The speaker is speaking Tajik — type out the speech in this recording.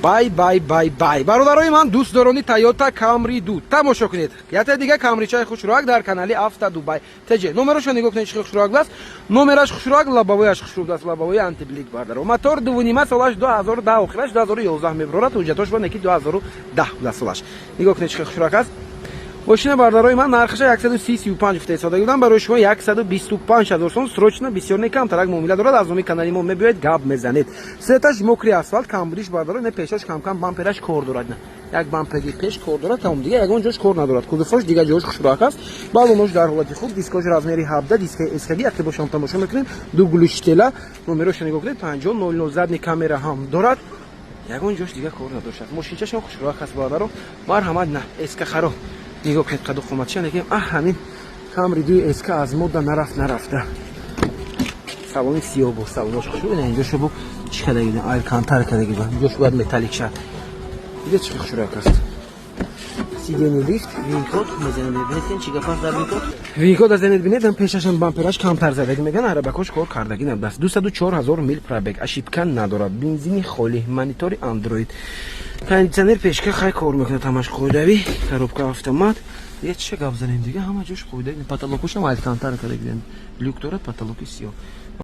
Бай, бай, бай, бай. Бародарои ман, дӯстдорони Тойота Камри 2, тамошо кунед. Яте дига Камричаи хушрӯак дар канали Авто Дубай ТЖ. Номерошо нигоҳ кунед, чӣ хушрӯак аст. Номераш хушрӯак, лобовояш хушрӯ аст, лобовои антиблик, бародаро. Мотор 2,5, солаш 2010, охираш 2011 мебарорад, ҳуҷҷатош ба неки 2010 буда солаш. Нигоҳ кунед, чӣ хушрӯак аст. Мошина, бародарои ман, нархаша 135 гуфта истодагӣ будам, барои шумо 125 ҳазор сом. Срочно, бисёр не, камтарак муомила дорад. Аз номи канали мо мебиёед, гап мезанед. Светаш мокрый асфалт, камбудиш, бародаро, не, пешаш камкам бампераш кор дорад, не, як бампери пеш кор дорад, тамом, дига ягон ҷош кор надорад. Кузовош, дига ҷош хушрӯак аст, балонош дар ҳолати хуб, дискош размери 17, дискаи СКГ. Яке бошам тамошо мекунем, ду глушителя. Номерошо нигоҳ кунед, 50 00. Задний камера ҳам дорад, ягон ҷош дига кор надошт. Мошинчашон хушрӯак аст, бародаро, марҳамат. На, СК харо нигоҳ кунед, қаду қоматча некем. А ҳамин Камри дуи СК аз мода нарафт, нарафта. Салони сиёҳ бо салонош хушрӯ. Ина инҷо шубу чӣ кадаги, алькантара кадаги, инҷош бояд металлик шад. Дига чӣ хушрӯак аст. Сиденье лифт, вин-код мезанед, мебинед, ки чӣ гап аст дар вин-код. Вин-код азанед, бинед, пешашам бампераш камтар задаги, меган, арабакош кор кардаги набудааст. 204 000 мил пробег, ошибка надорад, бензини холӣ, монитори андроид, кондитсионер пешка хай кор мекунад, ҳамаш қоидавӣ, коробка автомат. Дига чиша гап занем? Дига ҳама ҷош қоидави, потолокошам алькантара кардагидем, люк дорад, потолоки сиёҳ.